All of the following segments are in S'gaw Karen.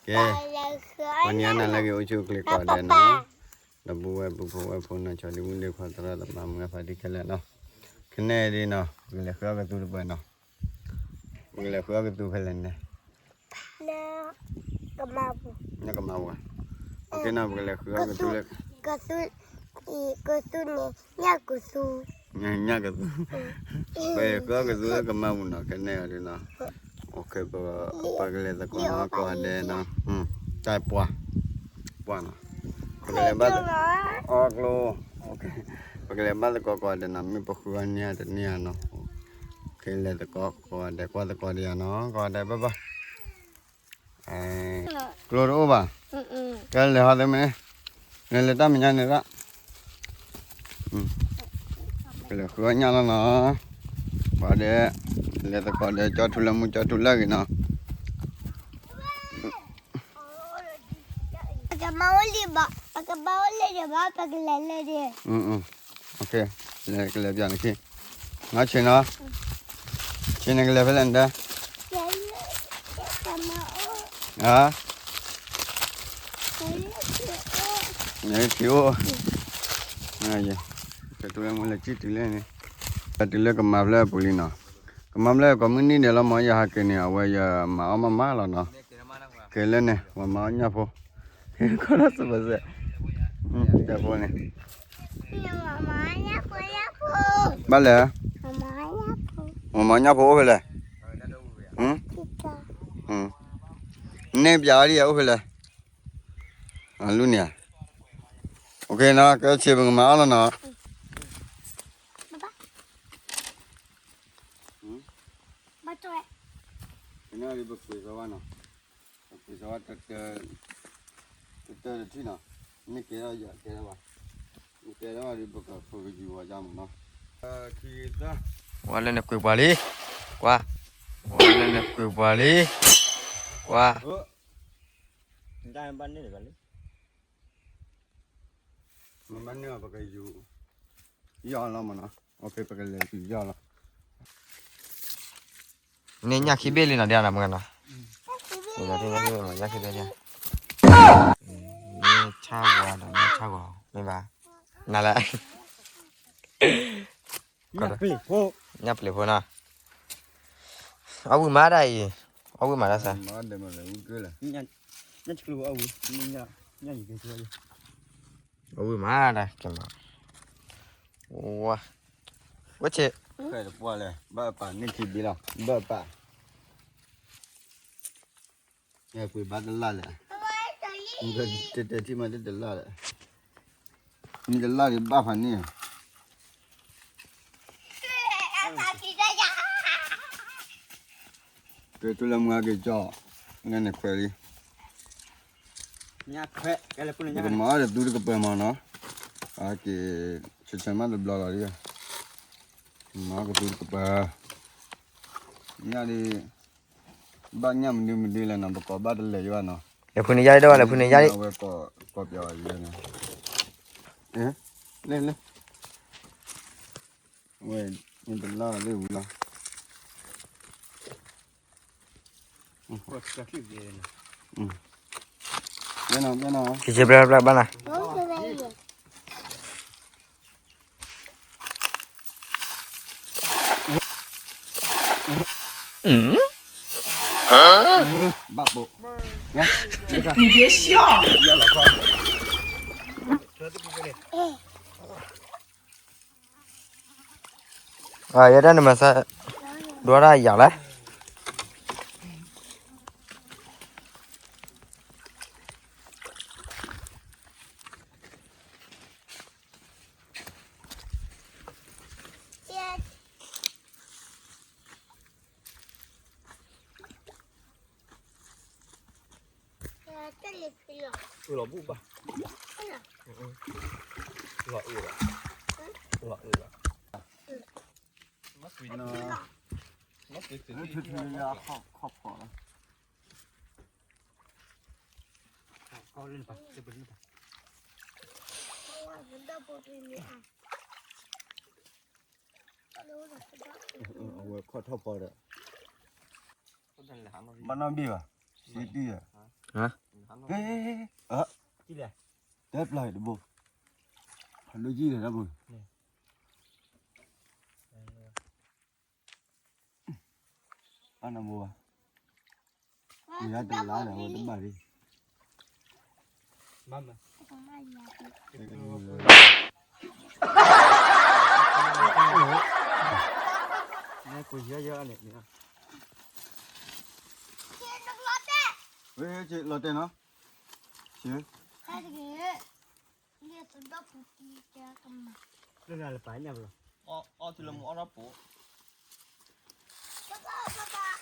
ကဲ, ပှၤနံၤအနၤလၢအဂ့ၤ အိၣ်ဆူၣ်အိၣ်ချ့ကိးဂၤဒဲးနီၤ, ဒီပုၢ်ဝဲၢ်ပုၢ်ဖိဝဲၢ်ဖိနီၤ ဆီဒံမုၣ်ဒ့ခွါသရၣ်သမါမုၢ်ဂၢ်ဖါတံၢ်ခဲလၢာ်နီၤ, ခဲန့ၣ်ဒ်နီၤ ပကလဲၤဃုအီၣ်ကသူတပှဲၤနီၤ, ပကလဲၤဃုအီၣ်ကသူဖဲလဲၣ်န့ၣ် လၢကမၤပူၤ, လၢကမၤပူၤ, ပကလဲၤဃုအီၣ်ကသူလၢ ကသူ, ကသူန့ၣ် ညၣ်ကသူ, ညၣ်ကသူ, ပကလဲၤဃုအီၣ်ကသူလၢကမၤပူၤနီၤ ခဲန့ၣ်ဒ်နီၤ, ပကလဲၤသကိးကိးဂၤဒဲးနီၤ, တၢ်ပှၢ်, ပှၢ်နီၤ, ပကလဲၤဘၣ်သကိး, အီၣ်ကျိ, ပကလဲၤဘၣ်သကိးကိးဂၤဒဲးနီၤ မ့ၢ်ပဃုအီၣ်န့ၢ်တန့ၢ်ဧါနီၤ, ကလဲၤသကိးကိးဂၤဒဲး ကွၢ်သကိးဒံးဧါနီၤ ကိးဂၤဒဲးဘၣ်ဘၣ် ကျိတအိၣ်ဘၣ်, ကဲလဲၤဟီသ့မ့ၢ်, လဲၤလဲၤတၢ်မဲာ်ညါန့ၣ်ဒၣ်, ကလဲၤဃုအီၣ်ညၣ်လီၤနီၤ, ပှၤဒီး, လဲၤသကိးဒီး ကၠီထူလၢမူ ကၠီထူလၢအဂ့ၤနီၤ ပကမၤအိၣ်လံဘၣ်, ပကမၤအိၣ်လံဒီးဘၣ် ပကလဲၤလဲၤဒီး, လဲၤကလဲၤပျးနခံ, နီၢ်ဆံးနီၤ, ဆံးန့ၣ်ကလဲၤဖဲလဲၣ်နတဲ, ဟါ, နထံၣ်အိၣ်, ကဲတူၢ်လၢမူလၢကံၢ်တုၤလၢန့ၣ်, တုၤလၢကမၤဖျၢၣ်အပူၤလံနီၤ, ကမၤဖျၢၣ်ကိးမုၢ်နံၤဒဲးလီၤမ့ၢ် ယဟးက့ၤန့ၣ် အဝဲယမၤအီၣ်မးမးလီၤနီၤ, ကဲလၢန့ၣ် ပှၤမၤအီၣ်ညၣ်ဖိ, ကီၢ်ဒီးစပစဲ, ညၣ်ဖိန့ၣ်, ဘၣ်လဲၣ်, မၤအီၣ်ညၣ်ဖိအိၣ်ဖဲလဲၣ်, န့ၢ်ပျးအီၤဒ်ယအိၣ်ဖဲလဲၣ်, အလူန့ၣ်ဧါ, အိၣ်ခ့နီၤ ကဲဆံးပကမၤအီၣ်လီၤနီၤ, ပကွံာ်သဝါနီၤ, ပကွံာ်သဝါ တတၢတထံၣ်နီၤ, မ့ၢ်ကဲထီၣ်ယၤကဲထီၣ်ဘၣ်, မ့ၢ်ကဲထီၣ်ဒ်ပကဖိကယူၤဝဲယါမးနီၤ, ဝဲလၢနကွံာ်ပှၤလံ, ကွၢ်, ဝဲလၢနကွံာ်ပှၤလံ, ကွၢ်, ဘၣ်န့ၢ်, မ့ၢ်ဘၣ်န့ၢ်အီၤ ပကယူၤ, ယီၢ်လီၤမးနီၤ, ပကလဲၤယူၤယီၢ်လီၤ န့ၣ်ညၣ်ခံဘ့ၣ်လံနီၤ ဒ်အနီၤမုၢ်နီၤ, ညၣ်ခံဘ့ၣ်လံ, မ့ၢ်ဆၣ်ဝါဒီးမ့ၢ်ဆၣ်ဂီၤ မ့ၢ်ဘၣ်, နၤလဲၣ်, ညၣ်ပျံၤဖိနီၤ, အဝံၣ်မးဒၣ်အံၤ, အဝံၣ်မးဒၣ်စၢ် အဝံၣ်မးဒၣ်ကမၤ, ဝါ, ဝဲဆ့, ဘၣ်ပာ်န့ၢ်ခံဘ့ၣ်လီၤ, ဘၣ်ပာ်, ပှ့ၤဘၣ်တလၣ်လဲၣ်, တတဲထံၣ်မးတတလၣ်လဲၣ်, မ့ၢ်တလၣ်ဒံးဘၣ်ဖးန့ၢ် ကဲ တူၢ်လၢမုၢ်ဟဲက့ၤကၠီ, နဲန့ၣ်ခွဲးလံ, ကမၤအီၣ်ဒီးသူတကပၤမးနီၤ, အက့ၤ, ဆဲးဆဲးမးတဘျီလီၤဒ်, မၤအီၣ်ကသူတကပၤ, ညၣ်ဒ်, ဘၣ်ညၣ်မနုၤမနုၤလဲၣ်နီၤ ပကိးဘၣ်တလဲၤယဘၣ်နီၤ, လဲၤဖုန့ၢ်ယါဒ်ဝဲ လဲၤဖုန့ၢ်ယါဒ်, ဝဲကိးပျးဝဲယဲန့ၣ်, လဲၤလဲၤ ဝဲ, မ့ၢ်တလၢ်လၢဝံၤလီၤ, ဘဲနီၤ ဘဲနီၤ, ဘဲနီၤ, ဘၣ်ပိာ်, ယဲဒၣ်နမၤစၢ်, ဒွါတၢ်ယၤလဲၣ် လီၤဘူၣ်ဘၣ်, လီၤအုၣ်လီၤ, လီၤအုၣ်လီၤ, မ့ၢ်ကွံာ်, မ့ၢ်ကွံာ်, ခီၣ်ဖီၣ်လီၤ. အဝဲခီၣ်ထီၣ်ဖီဒီး, ဘၣ်နီၣ်ဘ့ၣ်ဘၣ်, သံတံၢ်ဧါ, ဟဲ တဲပျၢ်တဘိ ဖးဒိၣ်ကံၢ်လဲၣ်တဘိ အနဘိဘၣ် မ့ၢ်တလါလၢၤဝဲတဘၣ်လံ နကွၢ်ယဲယဲန့ၣ် ဝဲလီၤတဲာ်နီၤ လၢနလပာ်ညါဘၣ်လီၤ အီထံလၢမူအီထီၣ်ပိာ် လဲၤကျး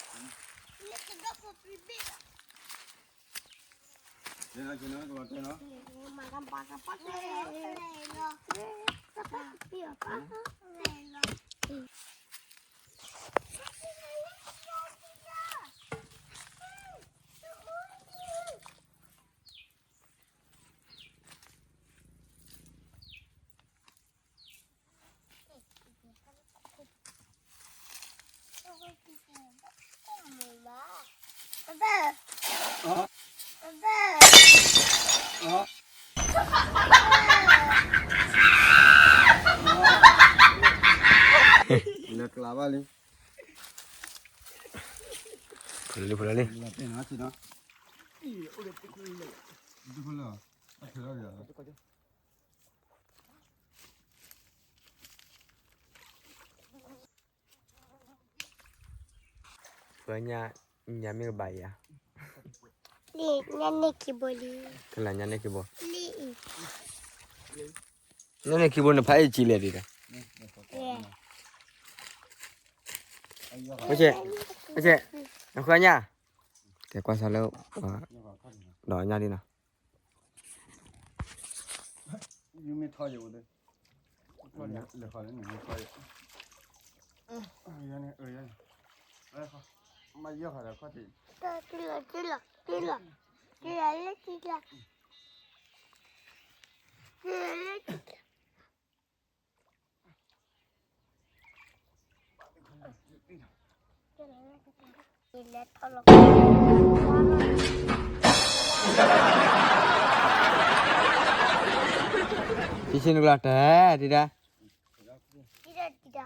ဘၣ်လံ ဖုလီၤလံ ဖုလီၤလံ ပှၤညါ ညါမ့ၢ်ကဘၣ်ယၤ လံ ညါန့ၢ်ခံဘိလံ ကလၢညါန့ၢ်ခံဘိ လံ ညါန့ၢ်ခံဘိန့ၣ် ဖးအ့ၣ်ကံလဲၣ်ဒံးဒီး ဝဲဆဲး ဝဲဆဲး နဃၢညါ ကဲကွၢ်စၢ်လၢ ဒီးညါဒံးနီၤ မ့ၢ်ထီယိာ်ဒီး လဲၤဃီလၢနမ့ၢ်ထီယိာ် ယန့ၣ် မ့ၢ်ယီၢ်ဃီဒီးခီၣ်တံၢ် တလီၤ တလီၤ တလီၤ တလီၤလၢတလီၤ တလီၤလၢတလီၤ တဆံနကလီၤတဲာ် ဒံးဒၣ် ဒံးဒၣ် ဒံးဒၣ် ဒီးကီးညါ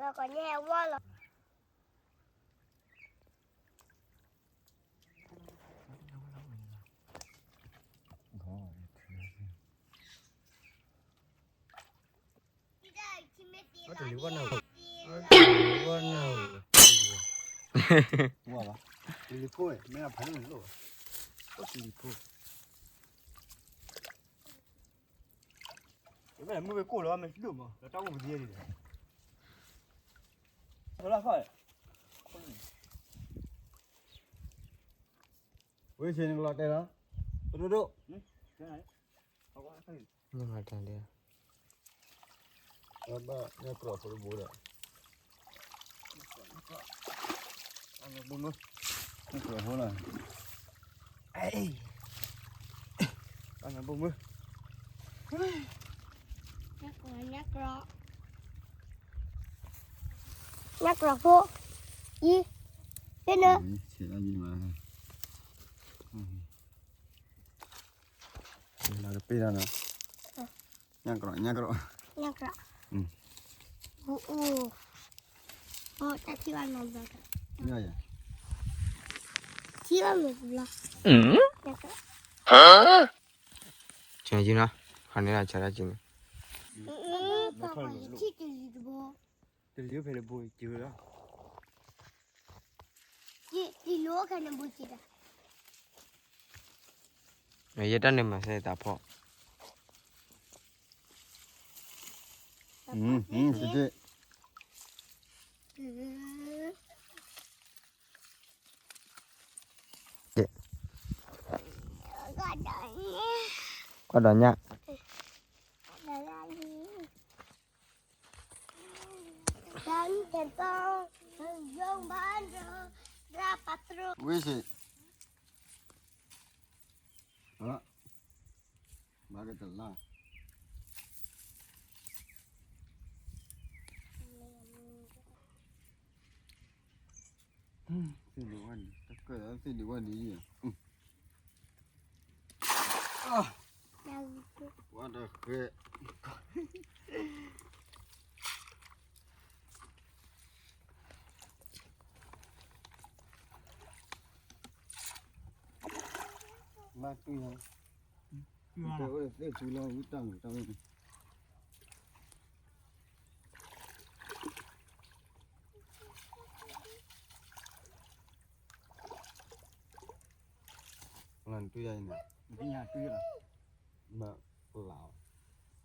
ဟဲဝီလီၤ တလံၤဝဲနၢ် တလံၤဝဲနၢ် ဝါဘၣ် တလံၤဖိ မ့ၢ်ဖးန့ၣ်လိၣ် တလံၤဖိ မ့ၢ်ဝဲကိၣ်လီၤ မ့ၢ်ဒိၣ်မး လီၤတၢ်အိၣ်ပသံန့ၣ် လီၤခီ ဝဲဆ့ၣ်နကလီၤတဲာ်လီၤ ဒိၣ်ဒိၣ် မ့ၢ်မၤတၢ်ဒံး ဘၣ်ညၣ်ကြီၣ်ဖိတဘိဒီး ဘိမုၢ် ညၣ်ကြီၣ်ဖိလီၤ ဘိမုၢ် ညၣ်ကြီၣ် ညၣ်ကြီၣ်ဖိ အံၤ ဖဲနၢ ဆဲးအံၤမး လီၤတပ့ၢ်လီၤနီၤ ညၣ်ကြီၣ် ညၣ်ကြီၣ် ညၣ်ကြီၣ် အိၣ် အိၣ် တၢ်ထံၣ်ဘၣ်နီၤဘျီ ထံၣ်ဘၣ်မ့ၢ်ဘျီ ညၣ်ကြီၣ် ဆဲးကံနီၤ ခါန့ၣ်ဆဲးဒၣ်ကံန့ၣ် ပှၤယထံၣ်တလံၤတဘိ တလံၤဖဲန့ၣ်ဘိကံလီၤ ယတၢ်န့ၣ်မၤစဲတၢ်ဖီၣ် ကွၢ်ဒီးညၣ် ဝံၤစ့ၢ် ဘၣ်ကတလါ သ့ၣ်ဒံးဝဲဒံး တကၢၢ်သ့ၣ်ဒံးဝဲဒံးယဲၢ် လၢတူၢ်ယၤ, တဲအိၣ်သ့ၣ်ဖူလီၤဝံတၢ်မူတၢ်ဝဲန့ၣ်, လၢတူၢ်ယၤ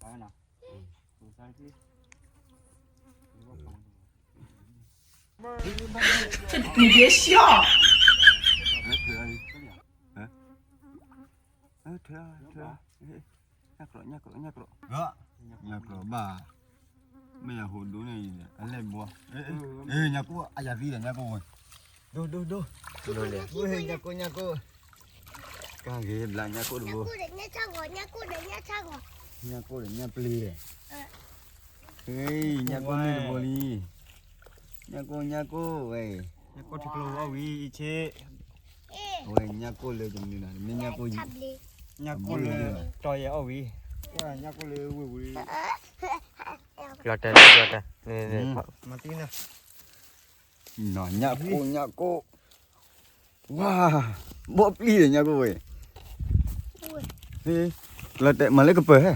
အံၤန့ၣ်, မ့ၢ်ပျီ, 你别笑。 ညၣ်ကျိး ညၣ်ကျိး ညၣ်ကျိးဘၣ်, မ့ၢ်ယဟိဒိၣ်န့ၣ်အံၤန့ၣ် အလဲၣ်ဘီ, ညၣ်ကျိး အယၤသံဒီး ညၣ်ကျိးဝဲ, ဒိၣ်ဒိၣ်ဒိၣ်, ညၣ်ကျိး ညၣ်ကျိး, ကၢ်ဂ့ၤဘျါ ညၣ်ကျိးတဘိ, ညၣ်ကျိးဒီး ညၣ်ပျ့ၤ, ညၣ်ကျိးန့ၣ်တဘိလံ, ညၣ်ကျိး ညၣ်ကျိးဝဲ, ညၣ်ကျိး ညၣ်ကျိးဝဲ, အဝဲညၣ်ကျိးလၢတမုာ်နီၤ မ့ၢ်ညၣ်ကျိး, ညၣ်ကျိးလၢတီယဲအီၣ်ဝံၤ, ညၣ်ကျိးလၢဝ့ၢ်ဝံၤ, ကျီတဲ ကျီတဲ, မၤတံၢ်နၤ, ညၣ်ကျိး ညၣ်ကျိး, ဝါ, ဘီပျံၤဒီး ညၣ်ကျိးဝဲ, ကျီတဲ မၤလၢကပၢၤဟဲ မ့ၢ်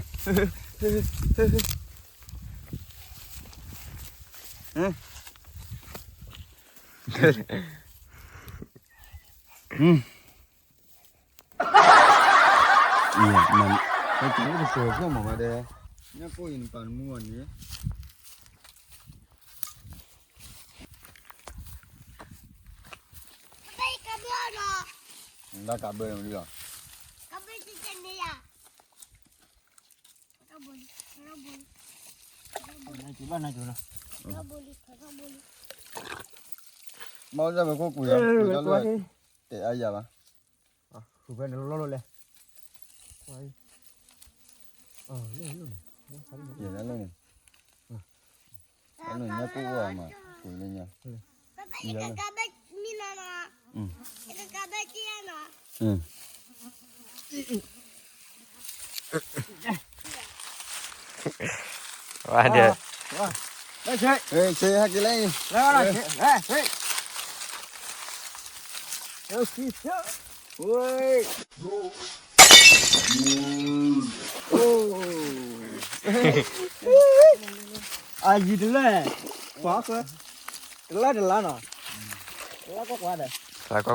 ကပၢၤဖျၢၣ်မၤဘၣ်ဒဲ, ညၣ်ကိၢ်အံၤနပာ်နမူအီၤန့ၣ်, လၢကဘၢမနုၤလီၤ, ဘၣ်နၢ်ကၠိလီၤ, ဘၣ်နၢ်ကၠိလီၤ, မ့ၢ်ဒၣ်ဝဲခိၣ်ကွံာ်လီၤ, ကွံာ်လီၤလၢ, တဲအါယၤဘၣ်, ဃုဖဲန့ၣ်လီၤလီၤလဲၣ်, ယဲၢ်လၢန့ၣ်, လၢညါကိၢ်ဝဲမး, ကွံာ်လၢညါ, ယဲၢ်လၢ, ဝါဒီး, ဆ့ဟဲက့ၤလၢအံၤ, အယံၤတလၢ, ကွၢ်, တလၢတလၢနီၤ, တလၢကွၢ်ကွၢ်ဒီး, တလၢကွၢ်ကွၢ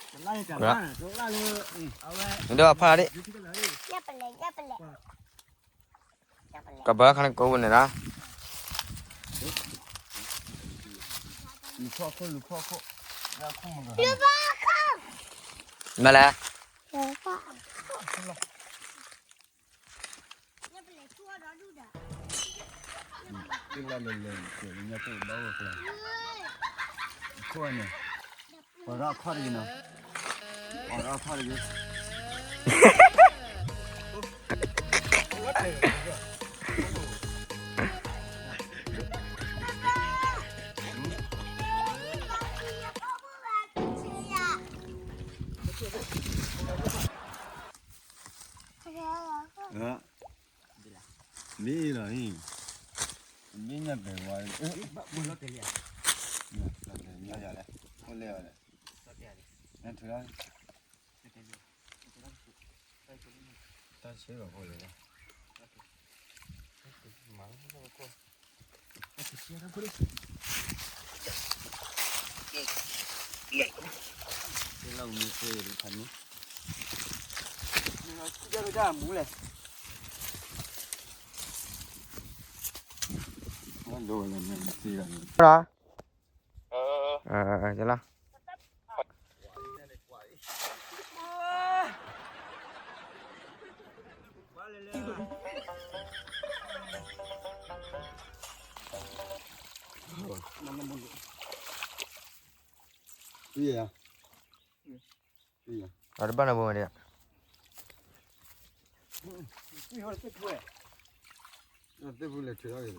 ်, လံယီၤခီၣ်ထံး လံယီၤခီၣ်ထံး, ဘျးလံဘိ, ဘျးလံ, မ့ၢ်ဒီးဖးဒံး, ကဘၢခါန့ၣ်ကိးဝဲန့ၣ်လီၤ, မ့ၢ်လဲၣ်, ခိၣ်န့ၣ်, ပှၤရၣ်ခီၣ်တဂ့ၤနီၤ, ပှၤရၣ်ခီၣ်တဂ့ၤ. မ့ၢ်လီၤ, မ့ၢ်ညၣ်ပျဲၤဝါ, ညၣ်ပျဲၤညၣ်ယၤလဲၣ်, အိၣ်လဲၣ်အီၤလဲၣ်, ညၣ်ထုးလီၤ, တၢ်ဆၢလီၤဖိလဲၣ်, လီၤ, လီၤ, အတဘၣ်နဘိမ့ၢ်ဒံး, သ့ၣ်ဖူလဲၣ်ထုးထီၣ်က့ၤ,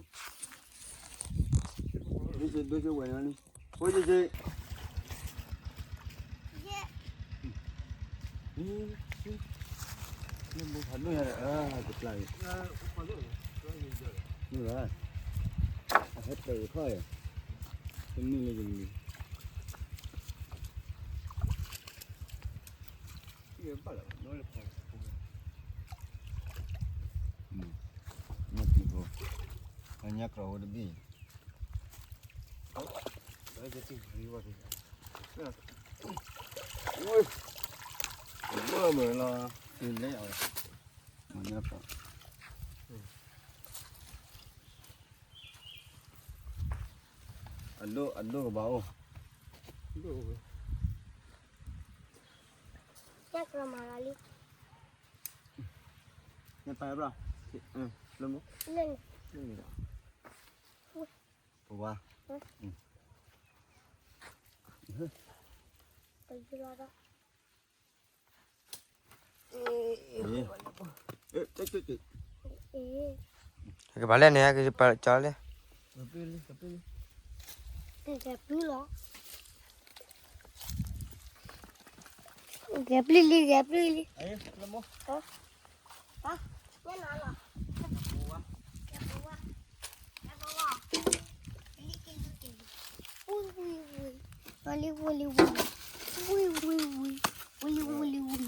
ဒိၣ်က့ဝဲန့ၣ်, ဖိက့ၤက့ၤ, က့ၤ လၢဘိဖးဒိၣ်ညါဒီး အကပျၢ်အံၤ, မ့ၢ်ဘၣ်, အဟဲတၢ်အံၤခီအံၤ, တမ့ၢ်လၢယမံၤ, ညၣ်ပျံၤဖိ, ညၣ်ကြီဖိတဘ့ၣ်, ဘၣ်မုာ်လီၤ, အဝဲ, မ့ၢ်ညၣ်ကြီ, အဒိၣ်, အဒိၣ်ကဘၣ်အိၣ်, ညၣ်ကြီမၤလီၤလံ, ညၣ်ပျံၤဘျီ, လၢမ့ၢ်, လၢန့ၣ်, ပဝါ, ပယူၤလီၤဒီး ကဘၣ်လဲၣ်န့ၣ် ကပာ်ကၠီလဲၣ်, ကဲပျုၤလီၤ, ကဲပျုၤလံ ကဲပျုၤလံ, ဝံၤဝံၤဝံၤ, ဝံၤဝံၤဝံၤ, ဝံၤဝံၤဝံၤ, ဝံၤဝံၤဝံၤ,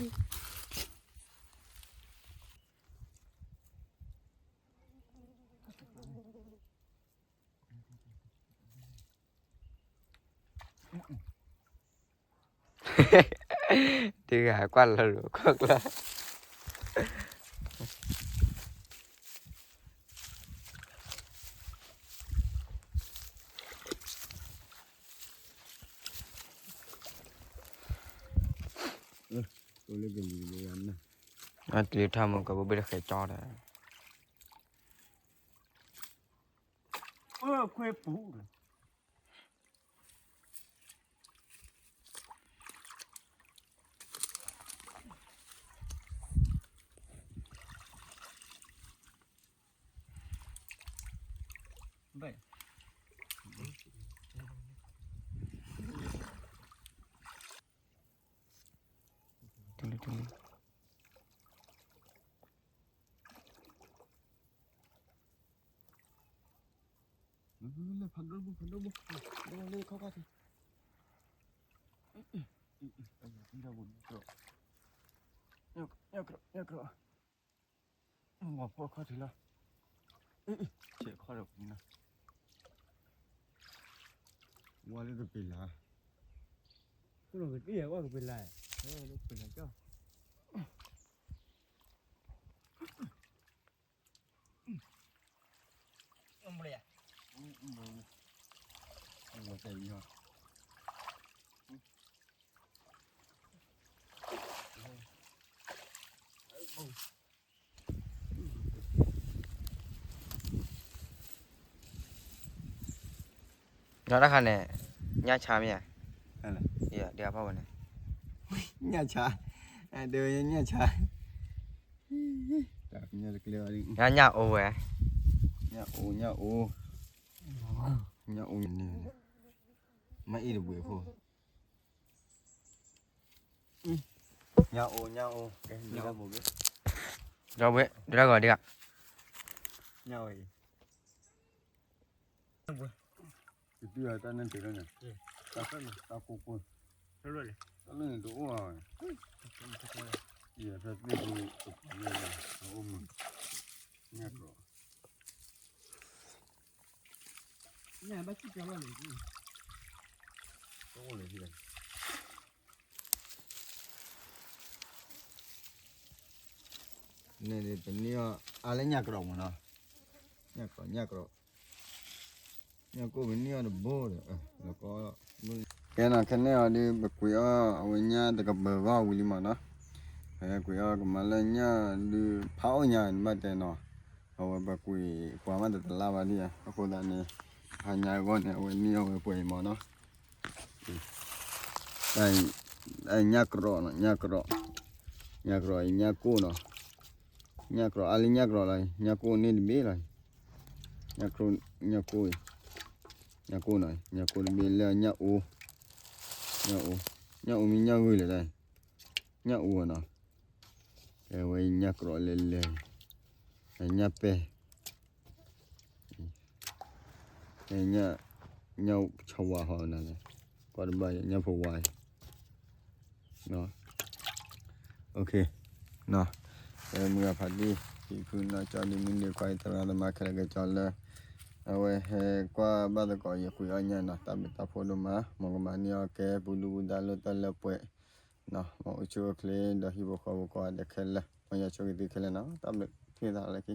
တဂၤကွၢ်လီၤလိၤကွၢ်ကျီၤ အကလံၤထီၣ်မူကဘိဘ့ၣ်တဃဲးကၠီဒီး ခွဲပူၤ လၢဖးဒိၣ်ဘိ ဖးဒိၣ်ဘိ လၢခီခီထံး ညၣ်ကြီ ညၣ်ကြီ ဝၤဖိခီထံးလီၤ ဆဲးခီဒီးပူၤနီၤ ဝါလၢကပ့ၤလၢ် ကပ့ၤလၢ် ဝါကပ့ၤလၢ် ကပ့ၤလၢ်ကၠီ ဒီးတၢ်ခါန့ၣ် ညၣ်ဆါမ့ၢ်ဧါ, ဒ်အဖီၣ်ဝဲန့ၣ် ညၣ်ဆါ, ဒ်ညၣ်ဆါ, ညၣ်အိၣ်ဝဲ, ညၣ်အိၣ် ညၣ်အိၣ်, ညၣ်အိၣ်န့ၣ်, မ့ၢ်အံၤတဘှံးဖိ ညၣ်အိၣ် ညၣ်အိၣ်, ဒီးဝဲ ဒ်တၢ်ဂီၤဒ်ဂၤ, ညၣ်အိၣ်အံၤ, တတုၤတၢ်န့ၣ်တ့ၢ်လၢန့ၣ်, တၢ်ကိၢ်ကိၢ်, တၢ်လၢန့ၣ်တအိၣ်, ယဖဲသ့ၣ်ဒုး, တအိၣ်မုာ်, ညၣ်ကြီ န့ၣ်ဒ်ပန့ၢ်အီၤ အါလၢညၣ်ကြီမ့ၢ်နီၤ, ညၣ်ကြီ ညၣ်ကြီ, ညၣ်ကိၢ်ပန့ၢ်အီၤတဘိဒီး, ကဲနီၤ ခဲန့ၣ်အီၤဒုး ပကွံာ်အီၤ အဝဲညၣ်တကပၤဂီၢ်ဝံၤလံမ့ၢ်နီၤ, ပကွံာ်အီၤကမၤလၢညၣ်ဒုး ဖးအိၣ်ညါနဘၣ်တဲနီၤ, အဝဲပကွံာ်ပှၤမးတတလါဘၣ်ဒ်ဧါ, အဃိသတးန့ၣ် ဟါညါအဂီၢ်န့ၣ် အဝဲန့ၢ်အဝဲပှဲၤအံၤမ့ၢ်နီၤ, တၢ်ညၣ်ကြီနီၤ ညၣ်ကြီ, ညၣ်ကြီအံၤညၣ်ကိၢ်နီၤ, ညၣ်ကြီအါလၢညၣ်ကြီလီၤ, ညၣ်ကိၢ်န့ၢ်တဘ့ၣ်လီၤ, ညၣ်ကြီ, ညၣ်ကိၢ်အံၤ, ညၣ်ကိၢ်နီၤ, ညၣ်ကိၢ်တဘ့ၣ်လၢညၣ်အိၣ်, ညၣ်အိၣ်, ညၣ်အိၣ်မ့ၢ်ညၣ်ဂုၢ်လဲၣ်တၢ်အံၤ ညၣ်အူနီၤ, အဝဲညၣ်ကြီလဲၤလဲၤ, ညၣ်ပဲၢ်, ညၣ်ဆီဝါဟီနၤလဲၣ်, ကွၢ်တဘၣ်ညၣ်ဖိဝါအံၤ, မုၢ်ဂၤဖးဒံၣ် ဟံၣ်ဖုနီၤ ကၠီဒ်မုၢ်ဒံး ကွၢ်အံၤသရၣ်သမါခဲလၢာ်ကၠီလၢ အဝဲဟဲကွၢ်ဘၣ်သကိးယဃုအီၣ်ညၣ်နီၤ တၢ်ဘျုးတၢ်ဖှိၣ်ဒိၣ်မး မ်ကမၤန့ၢ်အီၣ်ကဲပူၤဒူပူၤဒါလၢတၢ်လၢပှဲၤ, မ်အိၣ်ဆူၣ်အိၣ်ချ့ဒီးဟံၣ်ဖိဃီဖိကိးဂၤဒဲးခဲလၢာ် မ်ယွၤဆိၣ်ဂ့ၤသုခဲလၢာ်နီၤ တၢ်ဘျုးထံၣ်သးလၢခံ